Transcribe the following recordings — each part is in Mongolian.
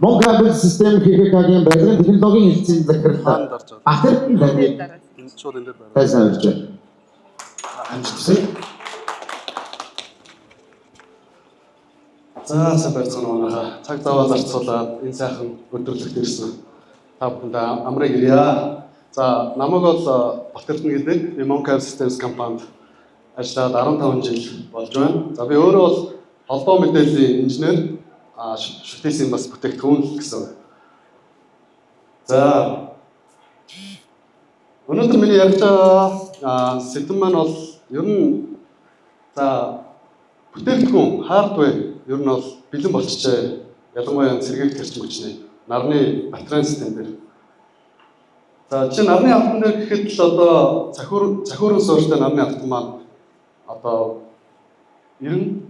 Монкабель систем ХКК-гийн барилгын технологийн хэлтсийн захирал Хаан дарж байгаа. Батэрдэн таны Энэ шууд энэ дээр дараа. тайсан авч байна. Амжилт хүсье. За сайн байцгаана уу манайхаа. Цаг зав зарцуулаад энэ сайхан өдөрлөгт ирсэн. Та бүхэндээ амрыг ирье. За намайг бол Батэрдэн гэдэг. Би Moncab Systems компанид ажиллаад 15 жил болж байна. За би өөрөө бол холбоо мэдээллийн инженер, шүтээсийн бас бүтээгдэхүүн л гэсэн. За өнөөдөр миний ярьж байгаа сэдэв маань бол ер нь за бүтээгдэхүүн hardware ер нь бол бэлэн болчихжээ. Ялангуяа сэргээгдэх эрчим хүчний нарны батарейн систем дээр. За жишээ нь нарны алтан дээр гэхэд л одоо цахиурын суурьтай нарны алтан маань одоо 90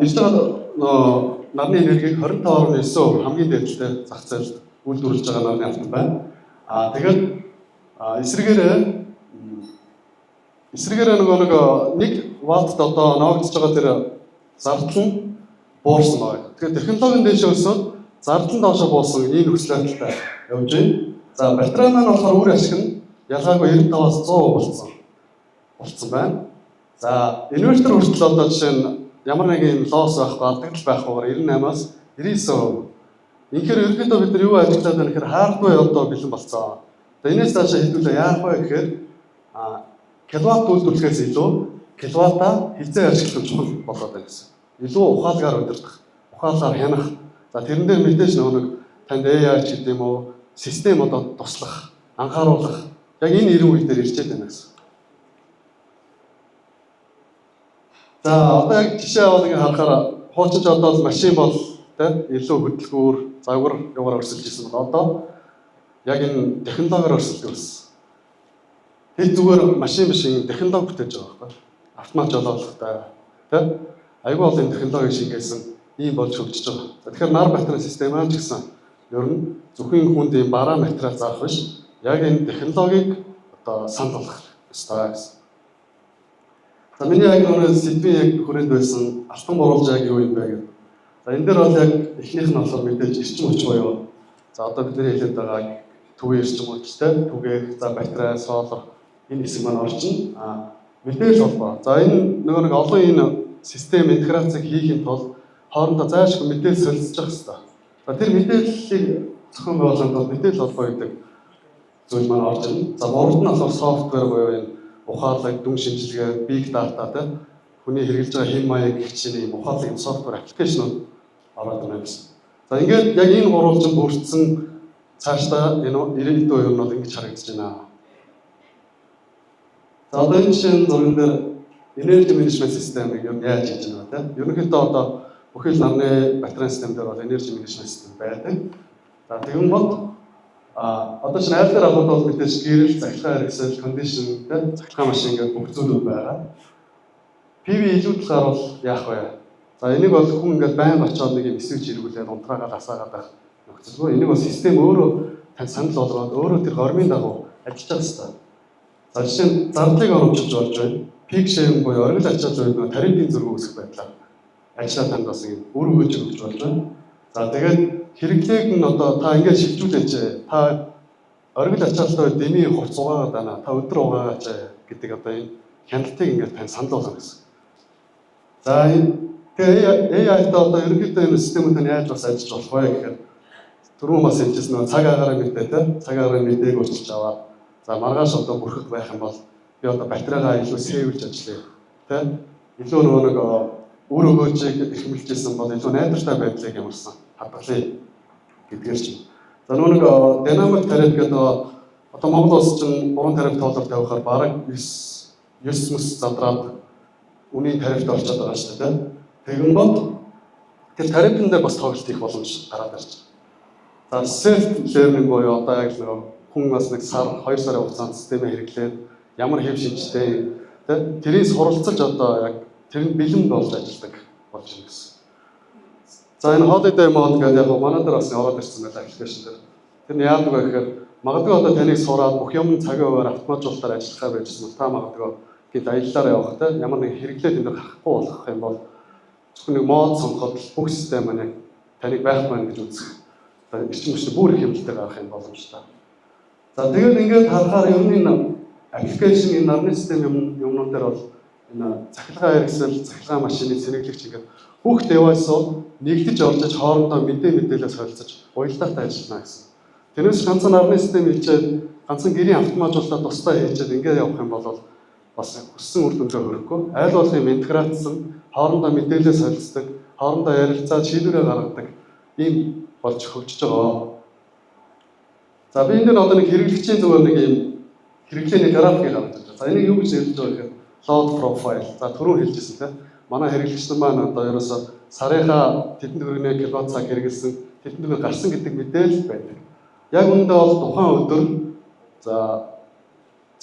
ирж байгаа нөө нарны энергийг 25.9% хамгийн дээдэлтэй зах зээлд үйлдвэрлэж байгаа нарны алтан байна. Тэгээд эсрэгээрээ нөгөө нэг 1 ваттд одоо ноогдож байгаа тэр зардал нь буурсан байна. Тэгэхээр технологийн дээшээ өсөөд зардал нь доошоо буусан ийм нөхцөл байдалтай явж байна. За батарей маань болохоор үр ашиг нь ялгаагүй 95-аас 100% болцсон байна. За инвертер хүртэл одоо жишээ нь ямар нэгэн юм loss байхгүй, алдагдал байхгүйгээр 98-аас 99%. Инхээр ерөнхийдөө бид нар юу ажиглаад байна гэхээр hardware одоо бэлэн болцсон. За энэс цаашаа хэдүүлээ яах вэ гэхээр киловатт үйлдвэрлэхээс илүү киловаттаа хэзээ ашиглах нь чухал болоод байна гэсэн. Илүү ухаалгаар удирдах, ухаалаар хянах. За тэрэн дээр мэдээж нөгөө нэг танд AI ч гэдэг юм уу, систем одоо туслах, анхааруулах яг энэ 90 үе дээр ирчээд байна гэсэн. За одоо яг жишээ аваад ингэ харахаар хуучин ч одоо л машин бол тэ илүү хөдөлгүүр, загвар юугаар өрсөлдөж ирсэн бол одоо яг энэ технологиор өрсөлдөж байсан. Тэр зүгээр машин биш энэ технологи бүтээж байгаа байхгүй. Автомат жолоолохтой тэ айгүй бол энэ технологи шингээсэн ийм болж хөгжиж байгаа. За тэгэхээр нар батарей систем маань ч гэсэн ер нь зөвхөн хүнд ийм бараа материал зарах биш яг энэ технологиг одоо санал болгох ёстой гэсэн. За миний яг нөгөө сэдвийн яг хүрээнд байсан алтан гурвалж яг юу юм бэ гэдэг. За энэ дээр бол яг эхнийх нь болохоор мэдээж эрчим хүч буюу за одоо бидний хэлээд байгаа төвийн эрчим хүчтэй түгээх, за батарей, solar энэ хэсэг маань орчин. Мэдээлэл холбоо. За энэ нөгөө нэг олон энэ систем интеграцийг хийхийн тулд хоорондоо зайлшгүй мэдээлэл солилцож явах хэрэгтэй. За тэр мэдээллийг зохион байгуулахын тулд мэдээлэл холбоо гэдэг зүйл маань орж ирнэ. За гуравт нь болохоор software буюу энэ ухаалаг, дүн шинжилгээ, big data тэ хүний хэрэглэж байгаа хэм маяг гэх чинь ийм ухаалаг юм software application ууд ороод ирнэ гэсэн. За ингээд яг энэ гурвалжин бүрдсэн цаашдаа энэ ирээдүйн үе нь бол ингэж харагдаж байна. За одоо энэ жишээн зурган дээр energy management системийг ер нь яаж хийж байна вэ? Ерөнхийдөө одоо бүхэл нарны батарейн систем дээр бол energy management систем байдаг. За тэгэн бод одоо чинь айл дээр авахд бол мэдээж гэрэл, цахилгаан хэрэгсэл, condition тэ цахилгаан машин гэдэг бүх зүйлүүд байгаа. PV илүүдэл гарвал яах вэ? За энийг бол хүн ингээд байнга очиод нэг юм switch эргүүлээд унтраагаад асаагаад байх нөхцөлгүй. Энийг бол систем өөрөө тань санал болгоод өөрөө тэр гормын дагуу ажиллаж байгаа хэрэгтэй. За жишээ нь зардлыг оромжиж болж байна. Peak shaving буюу оргил ачаал үед нөгөө тарифын зөрүү үүсэх байдлаар ажиллаа танд бас юм үр өгөөж өгч болж байна. За тэгээд хэрэглээг нь одоо та ингээд шилжүүлээч. Та оргил ачаалтай үед дэмий хувц угаагаад байна. Та өдөр угаагаач гэдэг одоо энэ хяналтыг ингээд тань санал болгоно гэсэн. За тэгээ AI-тай одоо ерөнхийдөө энэ системүүд нь яаж бас ажиллаж болох вэ гэхээр түрүүн бас хэлжсэн нөгөө цаг агаарын мэдээ те цаг агаарын мэдээг өөрчилж аваад за маргааш одоо бүрхэг байх юм бол би одоо батарейгаа илүү save лж ажиллая те илүү нөгөө нэг үр өгөөжийг эрхэмлэжсэн бол илүү найдвартай байдлыг ямарсан хадгалъя гэдгээр чинь. За нөгөө нэг dynamic tariff гэдэг одоо Монгол улс чинь 3 тариф тоолоор тавихаар бараг 9 мэс задраад үнийн тарифт орчод байгаа шүү дээ. Тэгэн бод тэр тарифн дээр бас тоглолт хийх боломж гараад ирж байгаа. За self learning буюу одоо яг нэг хүн бас нэг сар 2 сарын хугацаанд системээ хэрэглээд ямар хэв шинжтэй тэ тэрийг суралцаж одоо яг тэр нь бэлэн болж ажилладаг болж байна гэсэн. За энэ holiday mode гэдэг яг манай дээр бас ороод ирсэн байлаа application дээр. Тэр нь яадаг вэ гэхээр магадгүй одоо таныг сураад бүх юм цагийн хуваар автоматжуулалтаар ажиллахаа байжсан бол та магадгүй гээд аяллаар явах те ямар нэг хэрэглээ тэн дээр гарахгүй болох юм бол зөвхөн нэг mode сонгоход бүх систем маань яг Таныг байхгүй байна гэж үзэх. Одоо эрчим хүчний бүр их хэмнэлтээ гаргах юм боломжтой. За, тэгээд ингээд харахаар ер нь энэ application, энэ нарны систем юмнууд дээр бол энэ цахилгаан хэрэгсэл, цахилгаан машины цэнэглэгч, ингээд бүх device-ууд нэгдэж орж иж хоорондоо мэдээлэл солилцож уялдаатай ажиллана гэсэн. Тэрнээс ганцхан нарны систем хийчээд, ганцхан гэрийн автоматжуулалтаа тусдаа хийчээд ингээд явах юм бол бас хүссэн үр дүндээ хүрэхгүй. Аль болох юм интеграцсан, хоорондоо мэдээлэл солилцдог, хоорондоо ярилцаад шийдвэрээ гаргадаг ийм болж хөгжиж байгаа. За, би энэ дээр одоо нэг хэрэглэгчийн зүгээр нэг ийм хэрэглээний графикийг гаргаж байна. За, энийг юу гэж нэрлэж байгаа гэхээр load profile. За, түрүүн хэлжсэн, тийм. Манай хэрэглэгч нар маань одоо ерөөсө сарынхаа тэдэн төгрөгийн киловатт цаг хэрэглэсэн, тэдэн төгрөг гарсан гэдэг мэдээлэл байдаг. Яг үүндээ бол тухайн өдөр, за,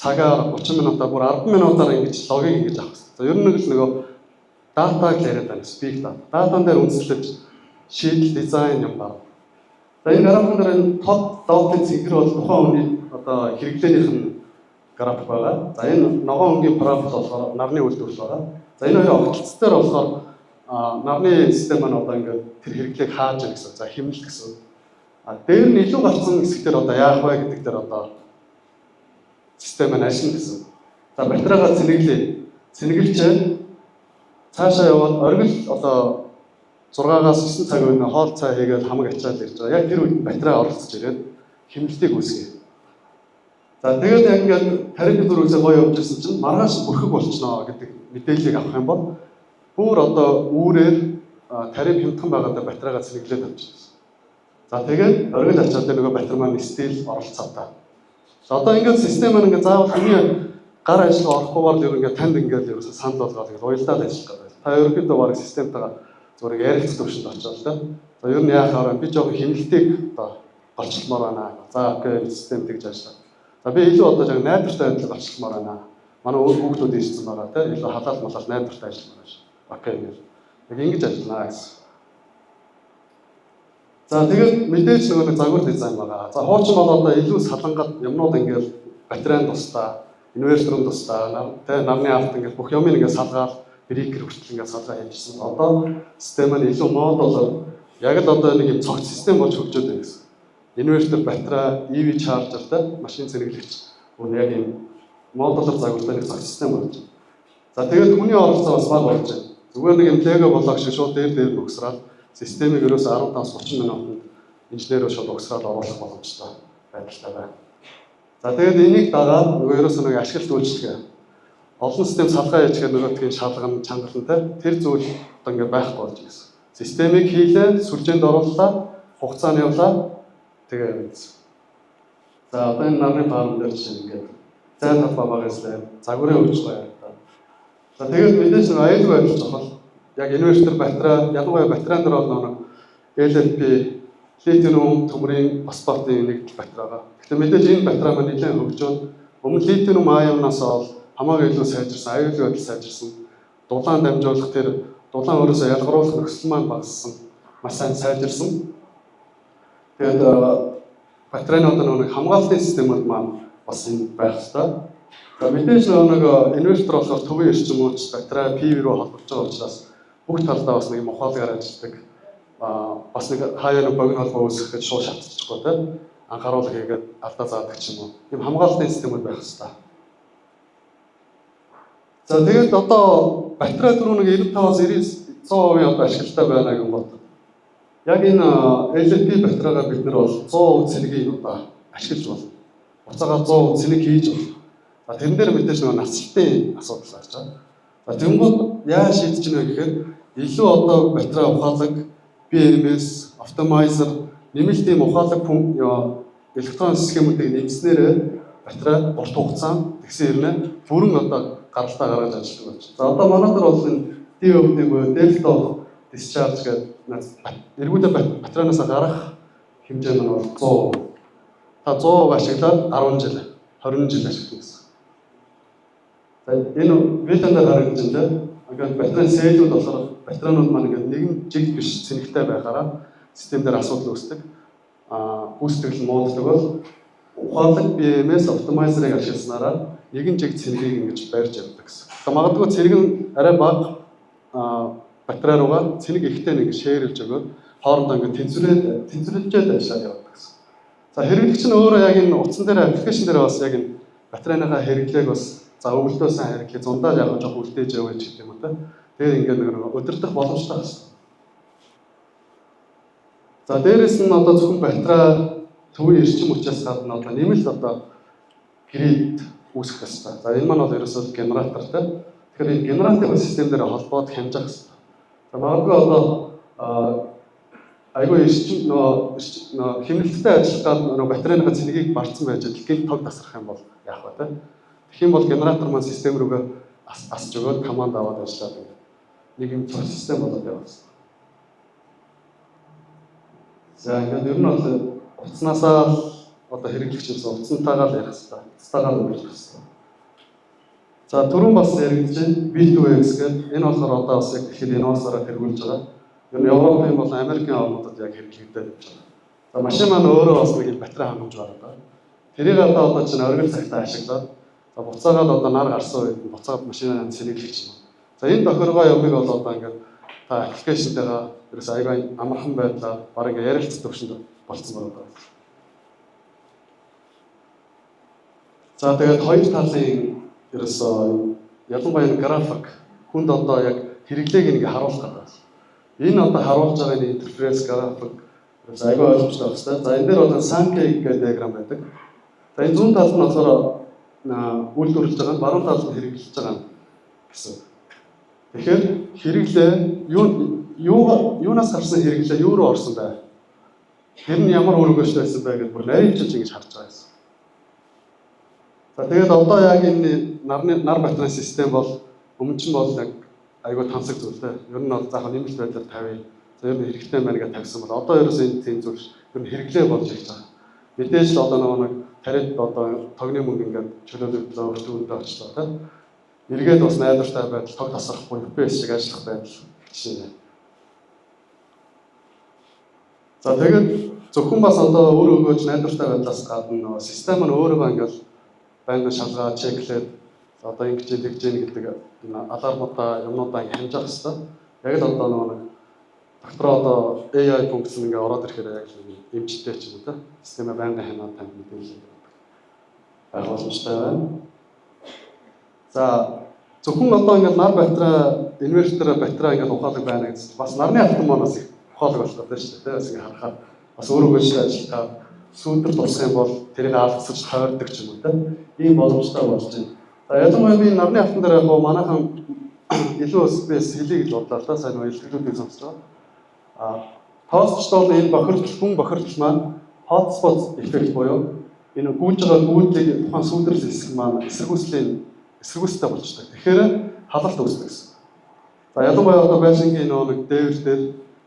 цагаар 30 минутаар, бүр 10 минутаар ингэж log ийг ингэж авах хэрэгтэй. За, ер нь нэг л нөгөө data г л яриад байна. Big data. Data н дээр үндэслэж шийдэл дизайн юм байна. За, энэ графикан дээр энэ тод load ын цэнхэр бол тухайн хүний одоо хэрэглээнийх нь график байгаа. За, энэ ногоон өнгийн profile болохоор нарны үйлдвэрлэл байгаа. За, энэ хоёрын огтлцол дээр болохоор нарны систем маань одоо ингээд тэр хэрэглээг хааж байгаа гэсэн. За, хэмнэлт гэсэн. А дээр нь илүү гарсан хэсэг дээр одоо яах вэ гэдэг дээр одоо систем маань ажиллана гэсэн. За, батарейгаа цэнэглэе. Цэнэглэжээ. Цаашаа яваад оргил одоо 6-аас 9 цаг өмнө хоол цай хийгээд хамаг ачаал ирж байгаа. Яг тэр үед батарей оролцож ирээд хэмнэлтийг үүсгэе. За, тэгээд яг ингээд тарифын зүрхсээ гоё явж ирсэн чинь маргааш бүрхэг болчихноо гэдэг мэдээллийг авах юм бол бүр одоо үүрээр тариф хямдхан байгаа дээр батарейгаа цэнэглээд авчихсан. За, тэгээд оргил ачаал дээр нөгөө батарей маань still оролцоотой. За, одоо ингээд систем маань ингээд заавал хүний гар ажил орохгүйгээр л ер ингээд танд ингээд ерөөсөө санал болгоод ингээд уялдаад ажиллах гэдэг. Та ерөнхийдөө бараг системтэйгээ зүгээр ярилцах төвшөнд очиод л та. За, ер нь яахаар би жоохон хэмнэлтийг одоо голчлмоор байна. За, okay, систем тэгж ажиллаа. За, би илүү одоо яг найдвартай байдлаар голчлмоор байна. Манай хүүхдүүд ирсэн байгаа, те, илүү халаал малал найдвартай ажилламаар байна. Okay гэл. Яг ингэж ажиллана гэсэн. За, тэгээд мэдээж нөгөө нэг загвар дизайн байгаа. За, хуучин бол одоо илүү салангат юмнууд ингээл батарейн тусдаа, инверторын тусдаа, тэ, нарны авт, ингээл бүх юмыг ингээд салгаал, breaker хүртэл ингээд салгаа хийжсэн. Одоо систем нь илүү модулаар, яг л одоо нэг юм цогц систем болж хөгжөөд байна гэсэн. Инвертер, батарей, EV charger, тэ, машин цэнэглэгч бүр яг юм модулаар загвартай нэг цогц систем болж байна. За, тэгээд хүний оролцоо бас бага болж байна. Зүгээр нэг юм Lego block шиг шууд дээр дээр нөхсраад системийг ерөөсө 15-аас 30 минутанд инженерөө шууд угсраад оруулах боломжтой байдалтай байна. За, тэгээд энийг дагаад нөгөө ерөөсөө нэг ашиглалт үйлчилгээ. Олон систем салгаа хийчихээр нөгөөдхийн шалган, чангалан, те, тэр зүйл одоо ингээд байхгүй болж гэсэн. Системийг хийлээ, сүлжээнд орууллаа, хугацаа нь явлаа. Тэгээ явуулсан. За, одоо энэ нарны farm дээр жишээ ингээд зайн талбай байгаа эсλээ. Загварын хөгжил гоё яригдаа. За, тэгээд мэдээж нэг аюулгүй байдал чухал. Яг инвертер, батарей, ялангуяа батарейн дээр бол нэг LFP, литиум төмрийн фосфатын нэгдэл батарей байгаа. Гэхдээ мэдээж энэ батарей маань нэлээд хөгжөөд өмнө литиум ионоос бол хамаагүй илүү сайжирсан, аюулгүй байдал сайжирсан. Дулаан дамжуулах, тэр дулаан өөрөөсөө ялгаруулах нөхцөл маань багассан. Маш сайн сайжирсан. Тэгээд батарейны одоо нэг хамгаалтын системүүд маань бас энэ байх хэрэгтэй. За, мэдээж нэг инвертер болохоор төвийн эрчим хүч, батарей, PV рүү холбогдож байгаа учраас бүх талдаа бас нэг юм ухаалгаар ажилладаг. Бас нэг хаяа нэг богино холбоо үүсгэх гэж шууд шатчихгүй, те. Анхааруулга хийгээд алдаа заадаг ч юм уу. Ийм хамгаалтын системүүд байх хэрэгтэй. За, тэгээд одоо батарей түрүү нэг 95-аас 90 100% одоо ашигладаг байна гэн бод. Яг энэ LFP батарейгаа бид нар бол 100% цэнэгийг одоо ашиглаж болно. Буцаага 100% цэнэг хийж болно. За, тэрэн дээр мэдээж нөгөө наслалтын асуудал гарч байгаа. За, тэнгууд яаж шийдэж гинэ гэхээр илүү одоо батарей ухаалаг BMS, optimizer, нэмэлт ийм ухаалаг электрон схемүүдийг нэмснээрээ батарей урт хугацаанд тэгсэн хэрнээ бүрэн одоо гаралтаа гаргаж ажилладаг болж. За, одоо манай дээр бол энэ DOD буюу Depth of Discharge гэдэг эргүүдээ батарейнаас гарах хэмжээ нь бол 100. Та 100% ашиглаад 10 жил, 20 жил ашиглана гэсэн. За, энэ видеонд харагдаж байна, те. Ингээд батарейн cell үүд болохоор батарейнууд маань ингээд нэгэн жиг биш цэнэгтэй байхаараа систем дээр асуудал үүсдэг. Гүйцэтгэл нь мууддаг бол ухаалаг BMS optimizer-ыг ашигласнараа нэгэн жиг цэнэгийг ингэж барьж явдаг гэсэн. Одоо магадгүй цэнэг нь арай бага батарей руугаа цэнэг ихтэй нэг share лж өгөөд хоорондоо уялдаалгаж ажиллах юм бол Хоорондоо ингээд тэнцвэрлжээд ажиллаад явдаг гэсэн. За, хэрэглэгч нь өөрөө яг энэ утсан дээр, application дээр бас яг энэ батарейныхаа хэрэглээг бас, за, өвөлдөө сайн хэрэглээ, зундаа яг жоох үлдээж яваа ч гэдэг юм уу, те. Тэгээд ингээд нэг удирдах боломжтой байна. За, дээрэс нь одоо зөвхөн батарей, төвийн эрчим хүчээс гадна одоо нэмэлт одоо grid үүсгэх хэрэгтэй. За, энэ маань бол ерөөсөө генератортай. Тэгэхээр энэ генераторын систем дээр холбоод хямжах хэрэгтэй. За, магадгүй одоо айгүй эрчим нөгөө хэмнэлттэй ажиллах гад нөгөө батарейныхаа цэнэгийг барцсан байж гэнэт тог тасрах юм бол яах вэ, те? Тэгэх юм бол генератор маань систем рүүгээ асч өгөөд, команд аваад ажиллаад ингээд нэг юм цогц систем болоод явсан. За, ингээд ер нь бол утаснаасаа л одоо хэрэглэгч юмсан утсантайгаа л ярих хэрэгтэй. Утастайгаа л үргэлжлэх хэрэгтэй. За, түрүүн бас яригдж байна. V2X гэдэг энэ болохоор одоо бас яг дэлхийд инновациараа тэргүүлж байгаа. Ер нь Европын болон Америкийн орнуудад яг хэрэглэгдээд явж байгаа. За, машин маань өөрөө бас нэг юм батарей хангамж байгаа даа. Тэрийг одоо чинь оргил цагтаа ашиглаад, за, буцаагаад одоо нар гарсан үед буцаад машинаа сэнэглэх юм. За, энэ тохиргоо юмыг бол одоо ингээд та application тэйгээ ерөөс аягүй амархан байдлаар баг ингээд ярилцах төвшөнд болцсон байгаа даа. За, тэгээд хоёр талын ерөөсөө ялангуяа энэ график хүнд одоо яг хэрэглээг ингээ харуулах гэдэг байна. Энэ одоо харуулж байгаа энэ интерфейс, график ерөөсөө аягүй ойлгомжтой байх хэрэгтэй. За, энэ дээр бол Sankey гэдэг диаграм байдаг. За, энэ зүүн талд нь болохоор үйлдвэрлэж байгаа нь, баруун талд нь хэрэглэж байгаа нь гэсэн. Тэгэхээр хэрэглээ юу юунаас гарсан, хэрэглээ юу руу орсон бай? Тэр нь ямар үр өгөөжтэй байсан бэ гэдээ бүр нарийвчилж ингэж харж байгаа юм. За, тэгээд одоо яг энэ нарны нар батарей систем бол өмнө чинь бол яг айгүй тансаг зүйл дээ. Ер нь бол заах нэмэлт байдлаар тавья. За, ер нь хэрэгтэй байна гэж тавьсан бол одоо ерөөсөө энэ тийм зүйл ер нь хэрэглээ болж ирж байгаа. Мэдээж л одоо нөгөө нэг тариф, одоо тогны мөнгө ингээд чөлөөлөгдлөө, өртөг өндөө очлоо, тийм. Эргээд бас найдвартай байдал, тог тасрахгүй, UPS шиг ажиллах байдал жишээ байна. За, тэгээд зөвхөн бас одоо үр өгөөж, найдвартай байдлаас гадна нөгөө систем нь өөрийгөө ингээд байнгын шалгаа check лээд, одоо ингэж тэгж гин гэдэг энэ alarm уудаа, юмнуудаа ингэ хямжах хэвээр. Яг л одоо нөгөө нэг дотроо одоо AI функц ингээ ороод ирэхээр яг л эмчтэй ч юм уу, те, системээ байнгын хянаад танд мэдээлэл байх боломжтой байна. За, зөвхөн одоо ингээд нар батарей, инвертер, батарей ингээд ухаалаг байна гэсэн. Бас нарны алтан маань бас их ухаалаг болох гэдэг шүү дээ. Бас ингээд харахаар бас өөр өгөөжтэй ажиллахаар, сүүдэр тусах юм бол тэрийг алгасаж тойрдог ч юм уу, те. Ийм боломжтой болж байна. За, ялангуяа би нарны алтан дээр яг манайхан илүү бас би хэлье гэж бодлоо л да. Сайн нөгөө илтгэлүүдийг сонсож байгаа. А тооцчдол энэ бохирдол, хүн бохирдол маань hotspot effect буюу энэ гүйж байгаа гүйдлийг тухайн сүүдрэл хэсэг маань эсэргүүцэлтэй болчтой. Тэгэхээр халалт үүсдэг гэсэн. За, ялангуяа одоо байшингийн нөгөө нэг дээвэр дээр,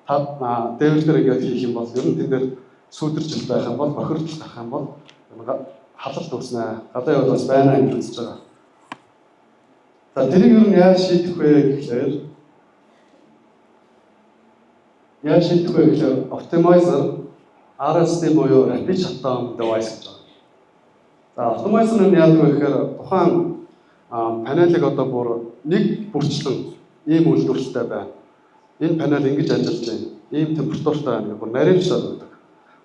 та дээвэр дээр ингээд хийх юм бол ер нь тэн дээр сүүдэржил байх юм бол, бохирдол гарах юм бол халалт үүснэ. Гадаа явал бас байна гэж үзэж байгаа. За, тэрийг ер нь яаж шийдэх вэ гэхлээр optimizer RSD буюу Rapid Shutdown Device гэж байна. За, optimizer нь яадаг вэ гэхээр тухайн панелыг одоо бүр нэг бүрчлэн ийм үйлдвэрлэлтэй байна. Энэ панел ингэж ажиллаж байна. Ийм температуртай байна гэх бүр нарийвчлаад өгдөг.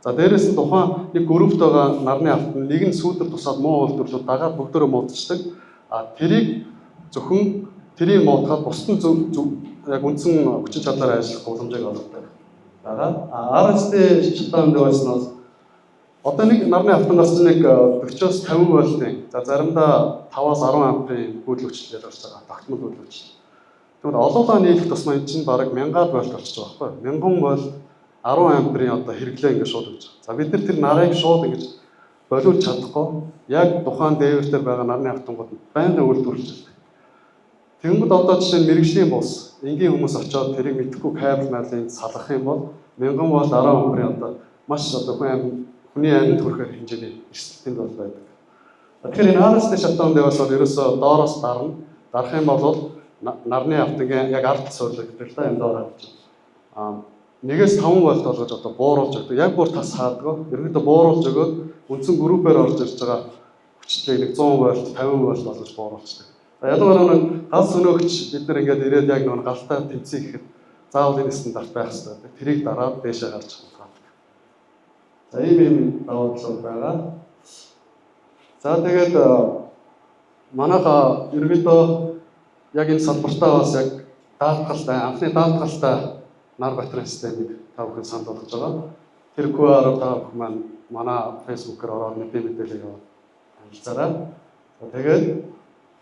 За, дээрэс нь тухайн нэг группт байгаа нарны алтан нэг нь сүүдэр тусаад муу үйлдвэрлэлүүд дагаад бүгдөө муудчихдаг. А тэрийг зөвхөн тэрийг муудахад бусд нь зөв яг үндсэн хүчин чадлаар ажиллах боломжийг олгодог. байгаа. А RSD shutdown device нь бол одоо нэг нарны алтангаас нэг 40-оос 50 вольтын, за, заримдаа 5-аас 10 амперын гүйдэл хүчил ялгарч байгаа. Тогтмол гүйдэл хүчил. Тэгвэл олоолаа нийлэх тусмаа энэ чинь бараг 1000-аад вольт болчихж байгаа байхгүй юу? 1000 вольт 10 амперын одоо хэрэглээ ингээд шууд өгч байгаа. За, бид нар тэр нарыг шууд ингэж болиулж чадахгүй, яг тухайн дээвэр дээр байгаа нарны автомат байнга үйлдвэрлэж байна. Тэгэнгүүт одоо жишээ нь мэргэжлийн бус энгийн хүмүүс очиод тэрийг мэдэхгүй кабель майлын салгах юм бол 1000 вольт 10 амперын одоо маш одоо хүний амьд хүрэхээр хэмжээний эрсдэлтэнд бол байдаг. Тэгэхээр энэ RSD shutdown device бол ерөөсөө доороос дарна. Дарах юм бол нарны автангийн яг ард суурлагддаг л да, энэ доор авч. А нэгээс 5 вольт болгож одоо бууруулж өгдөг. Яг бүр тас хаадгүй. Ерөнхийдөө бууруулж өгөөд үндсэн группээр орж ирж байгаа хүчлийг нэг 100 вольт, 50 вольт болгож бууруулчихдаг. За, ялангуяа нэг гал сөнөөгч бид нар ингээд ирээд яг нэг галтай тэмцэе гэхэд Заавал энэ стандарт байх хэрэгтэй байдаг. Тэрийг дараад дээшээ гарч хангаадаг. За, ийм ийм давуу талууд байгаа. За, тэгээд манайха ерөнхийдөө яг энэ салбартаа бас яг даатгалтай, анхны даатгалтай нар батарей системийг та бүхэн санал болгож байгаа. Тэр QR та бүхэн маань манай Facebook-оор ороод мэдээ мэдээлэл яваад танилцаарай. За, тэгээд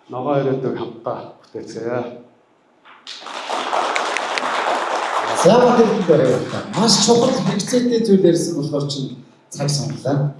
ногоон ирээдүйг хамтдаа бүтээцгээе. За, баярлалаа. Маш чухал хэрэгцээтэй зүйл ярьсан болохоор чинь цаг сонголоо.